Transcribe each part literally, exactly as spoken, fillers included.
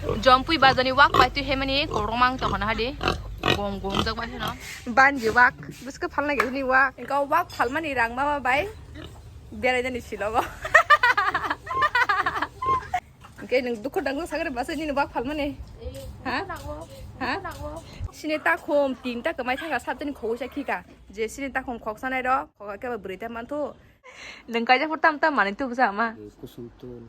Jompui bazani wak pai twi hemani korokma wng tongkha hadi. Gong gong jak bai heno. Banji wak. Bwskhe phalna gini wak. Engka wak phalmani rang mama bai. Berai jani silogo. Engke nung dukho dangno sagare basa nini wak phalmani. Ha? Ha? Sini takhum tinta kwmai thangkha sabtani khogwi sa khika. Je sini takhum khoksanai rok, khoga khe ba bwrwi ta manthu. Nung kaijak pho tam tam manwi tubu sa ma? Kusum tul.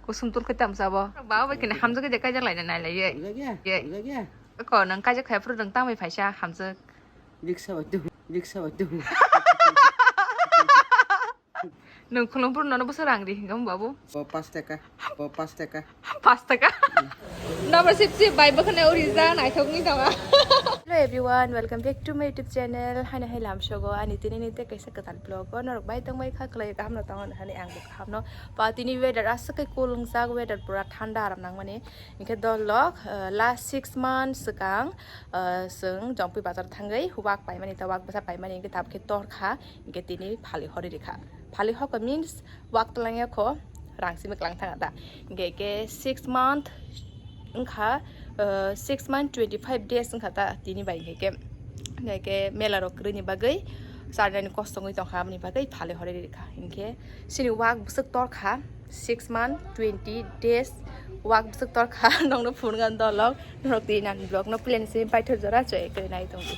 Kusum tul khe tam sabo. Baba bai kene hamjak khe je kaijak laina nai lai ye. Bujak ya? Ye. Bujak ya? Ko nung kaijak khai phuru nung tamwi phaisa hamjak. Riksa bai tubu. Riksa bai tubu. Nung khulum phuru nono bwswk rang ri hinga babu? O paanch taka. O paanch taka. Paanch taka. Number sip sip bai bwkhana uri ja naithok ni tama. Hello everyone, welcome back to my YouTube channel. Haino hai lamsogo ani tini ni tei kaisa kwtal vlog o norok bai tong bai kha, khlai kaham no tongo hani ang bo kaham no. Pa tini weather aswk khe cool wngjak, weather pura thanda aram nangmani. Hinkhe dolok, uh, last six months swkang, uh, chwng Jompui bazar thangwi wak paimani ta wak bwsa paimani hinkhe tabukhe torkha. Hinkhe tini phali hori rikha. Phali hoka means wak twlangya kho, rang simi kwlang thanga da. Hinkhe ke six month wngkha, uh, six month twenty five days wngkha ta tini bai hinkhe ke. Hinkhe ke mela rok kwrwini bagwi charnani kosto wngwi tongkha, aboni bagwi phali hori rikha. Hinkhe sini wak bwswk torkha, six month twenty days wak bwswk torkha. Nokno phunukha dolok, norok tini ani vlog no plan simi paithor jora choi kwrwi nai tongdi.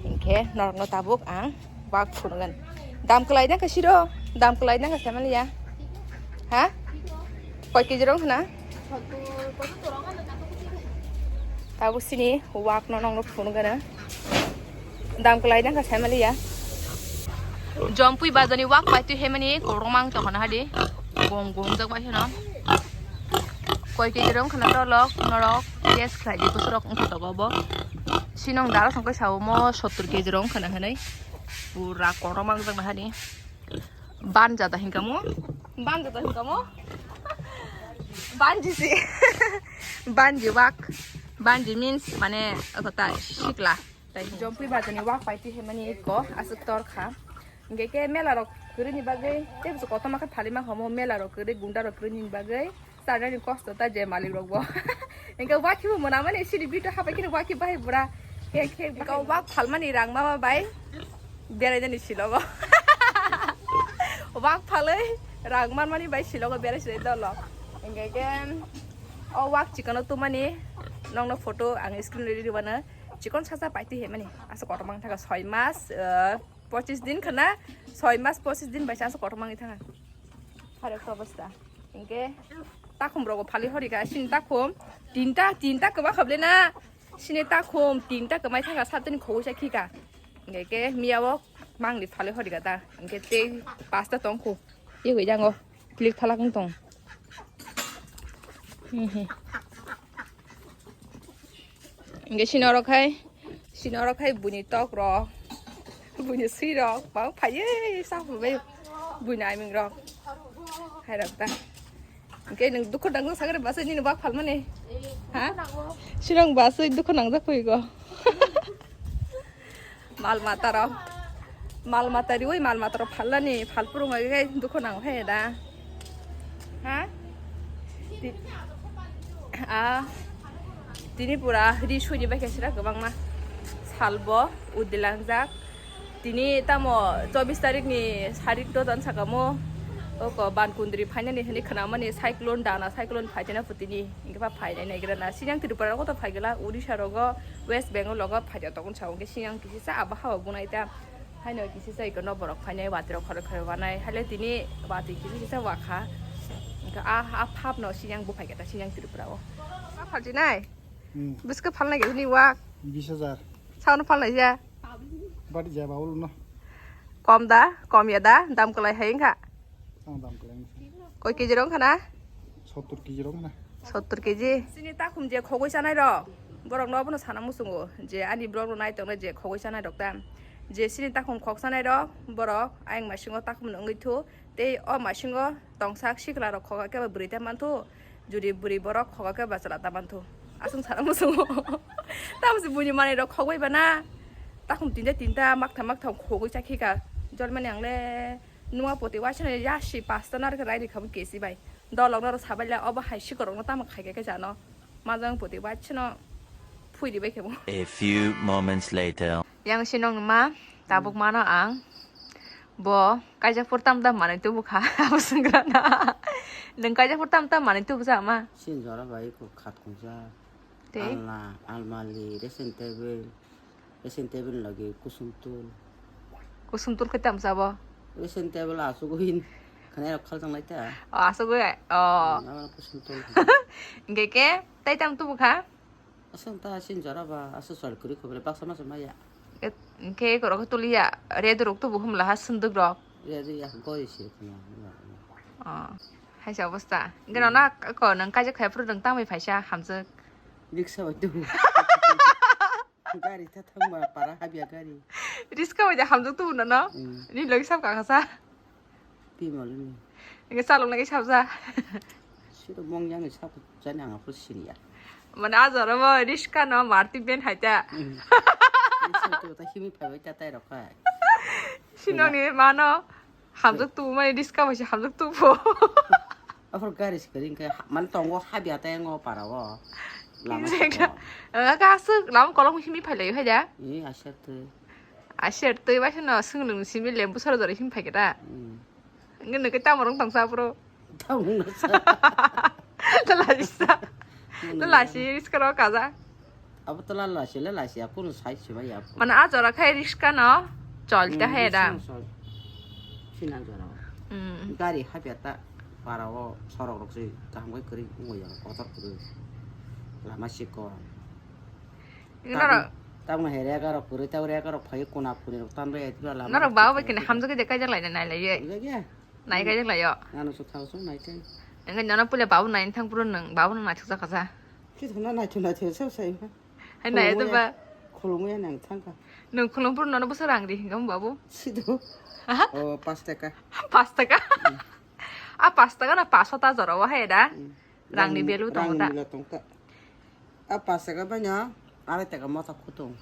Hinkhe norokno tabuk ang wak phunukgwn. Dam kwlai nangkha siro? Dam kwlai nangkha samaliya? Ha? Koi kg rong khna? Tabuk sini wak no nokno phunukgwn. Dam kwlai nangkha samaliya? Jompui bazani wak pai twi hemani korokma wng tongkha hadi. Gong gong jak bai heno. Koi kg rong khna dolok norok test khlai di bwswk rok wngkha togo bo. Sinong dara songkhe sao mo sottor kg rong khna hinwi. Pura korokma wng jak hadi. Banja da hinkamo? Banja da hinkamo? Banji si. Banji wak. Banji means mane kota sikla. Jompui bazani wak pai twi hemani ko aswk torkha. Hinkhe ke mela rok kwrwini bagwi tei bwswk kotorma khe phalima homo mela rok kwrwi gunda rok kwrwini bagwi. Charnani kosto ta je malik rok bo. Engka waki bo mona mani sini bitu hapai kini waki bai bura. Ke ke engka wak phalmani rang mama bai. Berai jani silogo. Wak phalwi rang manmani bai silogo berai sini dolo. Engka ke o wak chikano tumani nongno photo ang screen ready ribana. Chikon sasa paiti he mani. Asa kotor mang thaka soi mas, eh, pochis din khana. Soi mas pochis din bai asa kotor mangi thanga. Harok to basta. Hinkhe takhum rogo phali hori ka sini takhum tinta, tinta kwma khable na sini takhum tinta kwmai thanga sabtani khogwi sa khika. Hinkhe ke miya o mangni phali hori ka ta hinkhe tei pasta tongkhu. Yegwi jango click phalak wng tong. Hinkhe sini oro khai, sini oro khai buini tok rok, buini swi rok, bang phaiye sa phulbai buini aiming rok. Hai rok ta. Hinkhe nwng dukho nangjakgo sagre bwsai nini wak phalmani. Ha? Sinong bwsai dukho nangjak koi go. Mal mata rok. Mal mata riwi mal mata rok phalani, phal purung bai khe dukho nang khe da. Ha? Ti-, ah, tini pura ri suri bai khe sira kwbangma. Salbo udilangjak. Tini tamo chobis tarik ni sarik dodan sakamo. Oko ban kundri phainani hini khnamani cyclone dana cyclone phaitena putini. Hinkhe ba phainai naigra na. Sinang Tripura rogo to phaigala, Odisha rogo, West Bengal rogo phaida tokon sa. Hinkhe sinang kisi sa abo hao bunai ta. Haino kisi sa ikono borok phainai watiro khoro khoro wanai. Hale tini wati kisi kisa wakha. Hinkhe a, a phap no sinang bo phaikata sinang Tripura o. Ma phalchinai? Hmm. Bwskhe phalnai khe hini wak? Bis hajar. Saono phalnai ya? Bari jaya baul no. Kom da, kom ya da, dam kwlai hai wngkha. Ang dam kwlai wngkha. Koi kg rong khana? Sottor kg rong khana. Sottor kg. Sini takhum je khogoi chanai rok, borok no bono sana muchungo je ani borok no nai tongnai je khogoi chanai rok ta. Je sini takhum khok chanai rok, borok ayang maisingo takhum no wngwi thu. Tei o maisingo tongsak sikla rok khoga khe ba bwrwi ta manthu, judi bwrwi borok khoga khe ba chwla ta manthu. Aswng sana muchungo. Tamo se buini manwi rok khogwi ba na. Takhum tinta tinta maktham maktham khogwi cha khika. Jolmani ang le numa poti waisa no yasi pasta narwkhe rai rikha bo kesi bai. Dolok norok sabai le obo hai sikorok no tamo khai khe jano. Majang puti bai chino phui di bai khe bo. A few moments later. Yang sinong ma tabuk mano ang. Bo kaijak pur tam tam manwi tubu kha. Abo swngra na. Nwng kaijak pur tam tam manwi tubu sa ma? Sin jora bai ko khat khungsa. Tei? Alna, almali, dressing table. Dressing table logi kusum tul. Kusum tul khe tamo sabo? Dressing table asugwi khwnai rok khalchang lai ta. O, asugwi, o. Hmm, abo kusum tul. Hingke ke, tai tamo tubu kha? Aswk ta sin jora ba, aswk sal kwrwi khobole baksa masa maya. Hingke korok tuliya, red rok tubu humla ha sunduk rok. Red ya gori se khna. O, haisa obostha. Hingke nona ko nang kaijak khai phuru nang tangwi phaisa hamjak. Riksa bai tubu. Gari ta thangma para habya gari. Riska bai da hamjak tubu nono. Mm. Ni logi sab kakasa. Pi maluni. Inge salok nagi sabja. Siro mong yang ni sab jani ang apro siriya. Mane ajaro bo riska no marti ben haita. Mm. Riska to ta himi phai bai ta tai rok hai. Sinoni mano. Hamjak tubu mani riska bai se hamjak tubu. Aphor gari sikari hingke ha-, mane tongo habya tei ngo para o. Lama Exactly. Saka. Aga aswk lama kolok himi phai lai phai da. Ee, aser twi. Aser twi bai sano swngling simi lembu sora jora him phai khe da. Hmm. Nge nge tamo rong tangsa bro. Tamo nasa. Lala jisa. Hmm. Lala si riska ro kaza. Abo to lala si, lala si, akunu sai si bai ya. Mane a jora khai riska no chol ta Hmm, hai da. Riska no chol. Sina jora. Hmm. Gari habya ta para o sorok rok si kaham kai kwrwi wngwi ya kotor kwrwi. Lama sikon. Naro Tabuk, tabuk no hai rega rok kwrwi, tabuk rega rok phai kuna kuni rok tanbai ai tiba lama Naro rok babu bai kini sikon. Hamjak de kaijak lai nai lai ye. Nai kaijak lai yo. Nano sok thao sok nai thai. Engke nono pule babu nai thang puro nang, babu nang nai thok jak kasa. Ki thona nai thona thai sok sai. Hai nai to ba. Khulumya nang thang ka. Nung khulum puro nono bosa rang ri hingam babu. Sido. Aha. O, pas taka. Pas taka. Hmm. A pas taka na pas ta jora wa hai da. Hmm. Rangni value tongo ta? Rangni value tong ta. A pas taka bai no arai taka motha khutung.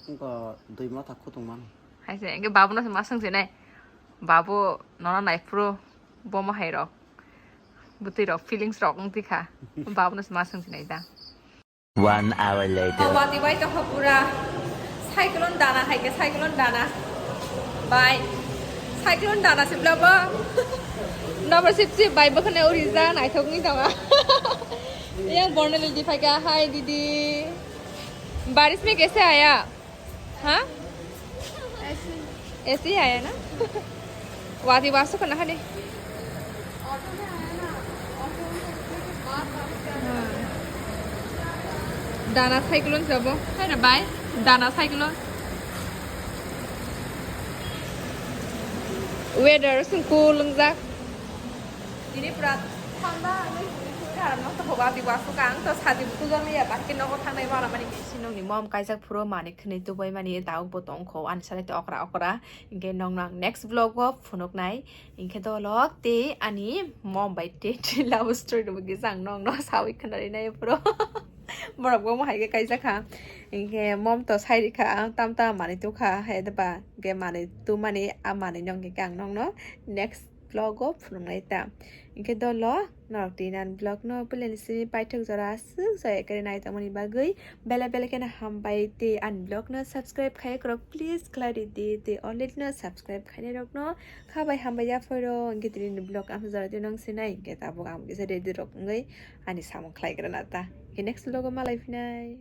Engko dui motha khutung mano. Hai se, engke babu no se ma swng se nai. Babu nono nai phuru bomo hai rok. Bwtwi rok feelings rok wng tikha. Babu no se ma swng se nai da. One hour later. Wati bai tongkha pura. Cyclone Dana hai khe Cyclone Dana. Bai. Cyclone Dana se bla ba. Number sip sip bai bwkhane uri ja naithok ni tama. Yang borne lidi phai kha, "Hi didi. Baris mein kaise aaya?" Ha? ऐसे ही आया ना? Wati basu kana hade. Dana cyclone sabo. Hai na bai. Dana cyclone. Weather sung cool wngjak. Tini pura thanda wngwi tini pura haram no to hoba di wasu kang to sadi buku jang ya bahai ke nogo thangnai mana mani. Sinong ni mom kaijak phuru mani khwnwi tubai mani dauk bo tongkho ani salai to okra okra. Hinkhe nokno ang next vlog o phunuknai. Hinkhe dolok tei ani mom bai tei love story rwgwi jang nokno sawi khwnari nai phuru. Borok bo mohai khe kaijak kha. Hinkhe mom to sai rikha, tam tam manwi tukha, hai ba. Hinkhe manwi tumani a manwi nokni khe ang nokno next vlog o phunuknai ta. Hinkhe dolo norok tini ani vlog no puilani simi paithak jora aswk jaya khe naitongmani bagwi bele bele kheno hambai tei ani vlog no subscribe khai kwrwk please khlai ridi tei already no subscribe khainai rokno kha bai hambai ya phoro. Hinkhe tini ni vlog ang jora twi nang sinai hinkhe tabuk ang kisa ready rok wngwi ani samung khlai kwrwna ta. Hinkhe next vlog o malai phinai.